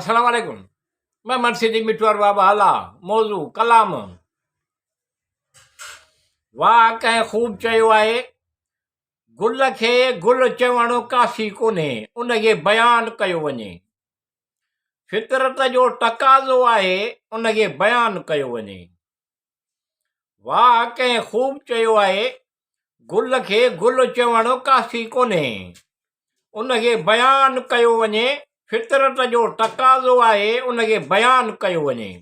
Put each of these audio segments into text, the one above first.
السلام عليڪم مان مرشدي مٺو ارباب هالا موضوع ڪلام واهه ڪنهن خوب چيو آهي گل کي گل چوڻ ڪافي ڪونهي ان کي بيان ڪيو وڃي فطرت جو تقاضو آهي ان کي بيان ڪيو وڃي واهه ڪنهن خوب چيو آهي، گل کي گل چوڻ ڪافي ڪونهي، ان کي بيان ڪيو وڃي، فطرت جو تقاضو آهي ان کي بيان ڪيو وڃي.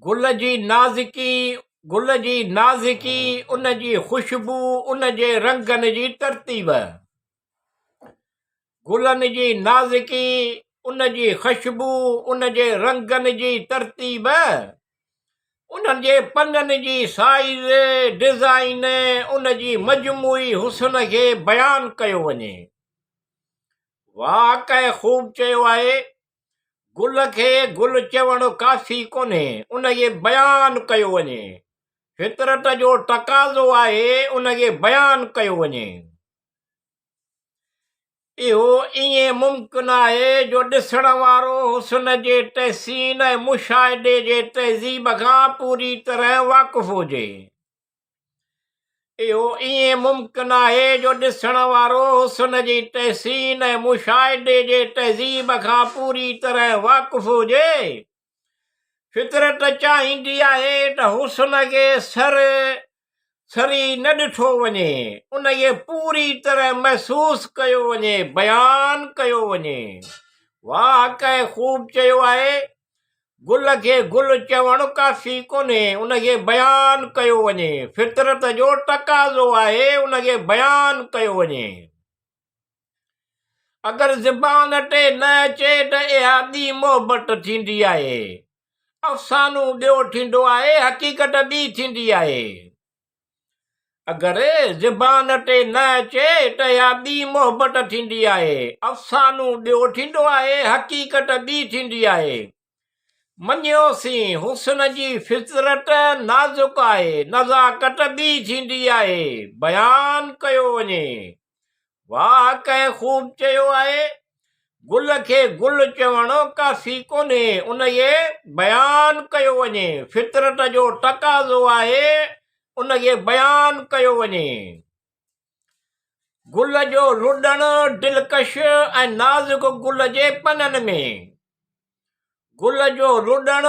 گل جي نازڪي، گل جي نازڪي، ان جي خوشبو، ان جي رنگن جي ترتيب. گلن جي نازڪي، ان جي خشبو، ان جي رنگن جي ترتيب، انهن جي پنن جي سائيز، ڊزائين، ان جي مجموعي حسن کي بيان ڪيو وڃي. واهه ڪنهن خوب چيو آهي، گل کي گل چوڻ ڪافي ڪونهي، ان کي بيان ڪيو وڃي. فطرت جو تقاضو آهي، ان کي بيان ڪيو وڃي. اهو ائين ممڪن آهي جو ڏسڻ وارو حسن جي تحسين ۽ مشاهدي جي تهذيب کان پوري طرح واقف هجي. اهو ائين ممڪن آهي جو ڏسڻ وارو حسن جي تحسين ۽ مشاهدي جي تهذيب کان پوري طرح واقف هجي. فطرت چاهيندي آهي ته حسن کي سر سري نه ڏٺو وڃي، ان کي پوري طرح محسوس ڪيو وڃي، بيان ڪيو وڃي. واهه ڪنهن خوب چيو آهي، گل کي گل چوڻ ڪافي ڪونهي، ان کي بيان ڪيو وڃي. فطرت جو تقاضو آهي، ان کي بيان ڪيو وڃي. اگر زبان تي نه اچي ته اها ٻي محبت ٿيندي آهي. افسانو ٻيو ٿيندو آهي، حقيقت ٻي ٿيندي آهي. اگر زبان تي نه اچي ته اها ٻي محبت ٿيندي آهي. افسانو ٻيو ٿيندو آهي، حقيقت ٻي ٿيندي آهي. مڃيوسين، حسن جي فطرت نازڪ آهي، نزاڪت ٻي ٿيندي آهي. بيان ڪيو وڃي. واهه ڪنهن خوب چيو آهي، گل کي گل چوڻ ڪافي ڪونهي، ان کي بيان ڪيو وڃي، فطرت جو تقاضو آهي، ان کي بيان ڪيو وڃي. گل جو لڏڻ دلڪش ۽ نازڪ گل جي پنن ۾. گل جو لڏڻ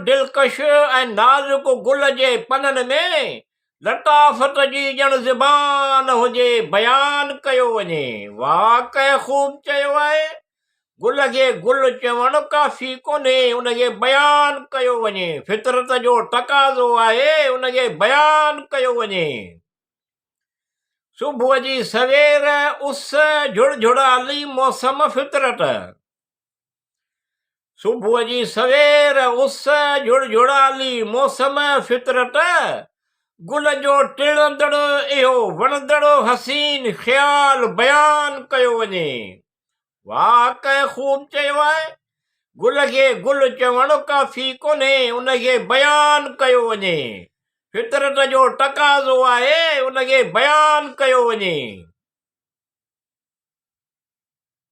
دلڪش ۽ نازڪ گل جي پنن ۾ لطافت جي ڄڻ زبان هجي بيان ڪيو وڃي. واهه ڪنهن خوب چيو آهي، گل کي گل چوڻ ڪافي ڪونهي، ان کي بيان ڪيو وڃي. فطرت جو تقاضو آهي، ان کي بيان ڪيو وڃي. صبح جي سوير اس جھڙجھڙالي موسم فطرت. صبح جي سوير اس جھڙجھڙالي موسم فطرت گل جو ٽڙندڙ اهو وڻندڙ حسين خيال بيان ڪيو وڃي. واهه ڪنهن خوب چيو آهي، گل کي گل چوڻ ڪافي ڪونهي ان کي بيان ڪيو وڃي. فطرت جو تقاضو آهي ان کي بيان ڪيو وڃي.